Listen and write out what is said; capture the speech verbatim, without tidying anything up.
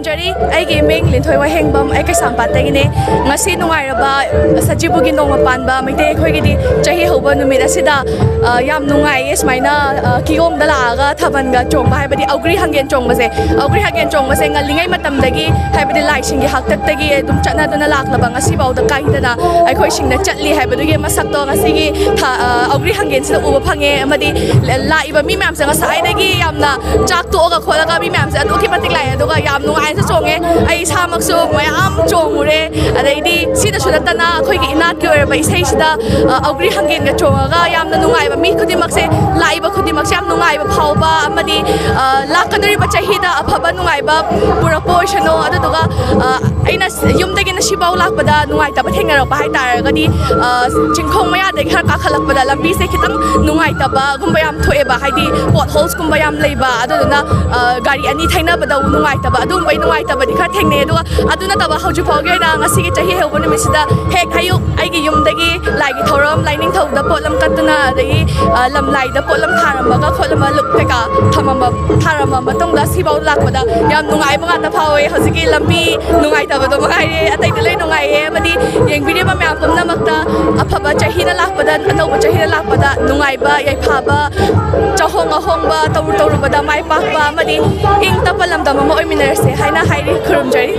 ꯖꯔꯤ, ꯑꯩꯒꯤ ꯃꯤꯡ ꯂꯤꯟꯊꯣꯏ ꯋꯥꯍꯦꯡꯕꯝ, ꯑꯩ ꯀꯩꯁꯥꯝꯄꯥꯠꯇꯒꯤꯅꯦ꯫ ꯉꯁꯤ ꯅꯨꯡꯉꯥꯏꯔꯕ ꯁꯖꯤꯕꯨꯒꯤ ꯅꯣꯡꯃ ꯄꯥꯟꯕ ꯃꯩꯇꯩ ꯑꯩꯈꯣꯏꯒꯤꯗꯤ ꯆꯍꯤ ꯍꯧꯕ ꯅꯨꯃꯤꯠ ꯑꯁꯤꯗ, ꯑ, ꯌꯥꯝ ꯅꯨꯡꯉꯥꯏꯌꯦ ꯁꯨꯃꯥꯏꯅ, ꯑ, ꯀꯤꯌꯣꯝꯗ ꯂꯥꯛꯑꯒ ꯊꯥꯕꯜꯒ ꯆꯣꯡꯕ, ꯍꯥꯏꯕꯗꯤ ꯑꯧꯒ꯭ꯔꯤ ꯍꯪꯒꯦꯟ ꯆꯣꯡꯕꯁꯦ꯫ ꯑꯧꯒ꯭ꯔꯤ ꯍꯪꯒꯦꯟ ꯆꯣꯡꯕꯁꯦ ꯉꯜꯂꯤꯉꯩ ꯃꯇꯝꯗꯒꯤ, ꯍꯥꯏꯕꯗꯤ ꯂꯥꯏꯁꯤꯡꯒꯤ ꯍꯥꯛꯇꯛꯇꯒꯤ ꯑꯗꯨꯝ ꯆꯠꯅꯗꯨꯅ ꯂꯥꯛꯂꯕ, ꯉꯁꯤ ꯐꯥꯎꯗ ꯀꯥꯏꯗꯅ ꯑꯩꯈꯣꯏꯁꯤꯡꯅ ꯆꯠꯂꯤ ꯍꯥꯏꯕꯗꯨꯒꯤ ꯃꯁꯛꯇꯣ ꯉꯁꯤꯒꯤ ꯊꯥ-, ꯑ, ꯑꯧꯒ꯭ꯔꯤ ꯍꯪꯒꯦꯟꯁꯤꯗ ꯎꯕ ꯐꯪꯉꯦ꯫ ꯑꯃꯗꯤ ꯂꯥꯛꯏꯕ ꯃꯤ ꯃꯌꯥꯝꯁꯦ ꯉꯁꯥꯏꯗꯒꯤ ꯌꯥꯝꯅ ꯆꯥꯛ ꯇꯣꯛꯑꯒ ꯈꯣꯠꯂꯒ ꯃꯤ ꯃꯌꯥꯝꯁꯦ ꯑꯗꯨꯛꯀꯤ ꯃꯇꯤꯛ ꯂꯥꯛꯑꯦ, ꯑꯗꯨꯒ ꯌꯥꯝ ꯅꯨꯡꯉꯥꯏꯅꯁꯨ ꯆꯣꯡꯉꯦ꯫ ꯑꯩ ꯏꯁꯥꯃꯛꯁꯨ ꯃꯌꯥꯝ ꯆꯣꯡꯉꯨꯔꯦ꯫ ꯑꯗꯩꯗꯤ ꯁꯤꯗꯁꯨ ꯅꯠꯇꯅ ꯑꯩꯈꯣꯏꯒꯤ ꯏꯅꯥꯠꯀꯤ ꯑꯣꯏꯔꯕ ꯏꯁꯩꯁꯤꯗ, ꯑ, ꯑꯧꯒ꯭ꯔꯤ ꯍꯪꯒꯦꯟꯒ ꯆꯣꯡꯉꯒ ꯌꯥꯝꯅ ꯅꯨꯡꯉꯥꯏꯕ, ꯃꯤ ꯈꯨꯗꯤꯡꯃꯛꯁꯦ, ꯂꯥꯛꯏꯕ ꯈꯨꯗꯤꯡꯃꯛꯁꯦ ꯌꯥꯝ ꯅꯨꯡꯉꯥꯏꯕ ꯐꯥꯎꯕ ꯑꯃꯗꯤ, ꯑ, ꯂꯥꯛꯀꯗꯧꯔꯤꯕ ꯆꯍꯤꯗ ꯑꯐꯕ ꯅꯨꯡꯉꯥꯏꯕ ꯄꯨꯔꯛꯄ ꯑꯣꯏꯁꯅꯨ꯫ ꯑꯗꯨꯗꯨꯒ, ꯑ, ꯑꯩꯅ ꯌꯨꯝꯗꯒꯤꯅ ꯁꯤꯐꯥꯎ ꯂꯥꯛꯄꯗ ꯅꯨꯡꯉꯥꯏꯇꯕ ꯊꯦꯡꯅꯔꯛꯄ ꯍꯥꯏꯇꯥꯔꯒꯗꯤ, ꯑ, ꯆꯤꯡꯈꯣꯡ ꯃꯌꯥꯗꯒꯤ ꯈꯔ ꯀꯥꯈꯠꯂꯛꯄꯗ ꯂꯝꯕꯤꯁꯦ ꯈꯤꯇꯪ ꯅꯨꯡꯉꯥꯏꯇꯕꯒꯨꯝꯕ ꯌꯥꯝ ꯊꯣꯛꯑꯦꯕ, ꯍꯥꯏꯗꯤ ꯄꯣꯠ ꯍꯣꯜꯁꯀꯨꯝꯕ ꯌꯥꯝ ꯂꯩꯕ, ꯑꯗꯨꯗꯨꯅ, ꯑ, ꯒꯥꯔꯤ ꯑꯅꯤ ꯊꯩꯅꯕꯗ ꯅꯨꯡꯉꯥꯏꯇꯕ, ꯑꯗꯨꯒꯨꯝꯕꯒꯤ ꯅꯨꯡꯉꯥꯏꯇꯕꯗꯤ ꯈꯔ ꯊꯦꯡꯅꯩ꯫ ꯑꯗꯨꯒ ꯑꯗꯨ ꯅꯠꯇꯕ ꯍꯧꯖꯤꯛ ꯐꯥꯎꯒꯤ ꯑꯣꯏꯅ ꯉꯁꯤꯒꯤ ꯆꯍꯤ ꯍꯧꯕ ꯅꯨꯃꯤꯠꯁꯤꯗ ꯍꯦꯛ ꯑꯌꯨꯛ ꯑꯩꯒꯤ ꯌꯨꯝꯗꯒꯤ ꯂꯥꯏꯒꯤ ꯊꯧꯔꯝ, ꯂꯥꯏꯅꯤꯡꯊꯧꯗ ꯄꯣꯠꯂꯝ ꯀꯠꯇꯨꯅ, ꯑꯗꯒꯤ, ꯑ, ꯂꯝꯂꯥꯏꯗ ꯄꯣꯠꯂꯝ ꯊꯥꯔꯝꯃꯒ ꯈꯣꯠꯂꯝꯕ, ꯂꯨꯞ ꯀꯩꯀꯥ ꯊꯝꯃꯝꯕ, ꯊꯥꯔꯝꯃ ꯃꯇꯨꯡꯗ ꯁꯤꯐꯥꯎ ꯂꯥꯛꯄꯗ ꯌꯥꯝ ꯅꯨꯡꯉꯥꯏꯕ ꯉꯥꯛꯇ ꯐꯥꯎꯋꯦ꯫ ꯍꯧꯖꯤꯛꯀꯤ ꯂꯝꯕꯤ ꯅꯨꯡꯉꯥꯏꯇꯕꯗꯣ ꯃꯉꯥꯏꯔꯦ, ꯑꯇꯩꯗꯤ ꯂꯣꯏ ꯅꯨꯡꯉꯥꯏꯌꯦ꯫ ꯑꯃꯗꯤ ꯌꯦꯡꯕꯤꯔꯤꯕ ꯃꯌꯥꯝ ꯄꯨꯝꯅꯃꯛꯇ ꯑꯐꯕ ꯆꯍꯤꯅ ꯂꯥꯛꯄꯗ, ꯑꯅꯧꯕ ꯆꯍꯤꯅ ꯂꯥꯛꯄꯗ ꯅꯨꯡꯉꯥꯏꯕ, ꯌꯥꯏꯐꯕ, ꯆꯥꯍꯣꯡ ꯉꯥꯍꯣꯡꯕ, ꯇꯧꯔꯨ ꯇꯧꯔꯨꯕꯗ ꯃꯥꯏ ꯄꯥꯛꯄ ꯑꯃꯗꯤ ꯏꯪ ꯇꯞꯄ ꯂꯝꯗꯝ ꯑꯃ ꯑꯣꯏꯃꯤꯟꯅꯔꯁꯦ ꯍꯥꯏꯅ ꯍꯥꯏꯔꯤ꯫ ꯈꯨꯔꯨꯝꯖꯔꯤ꯫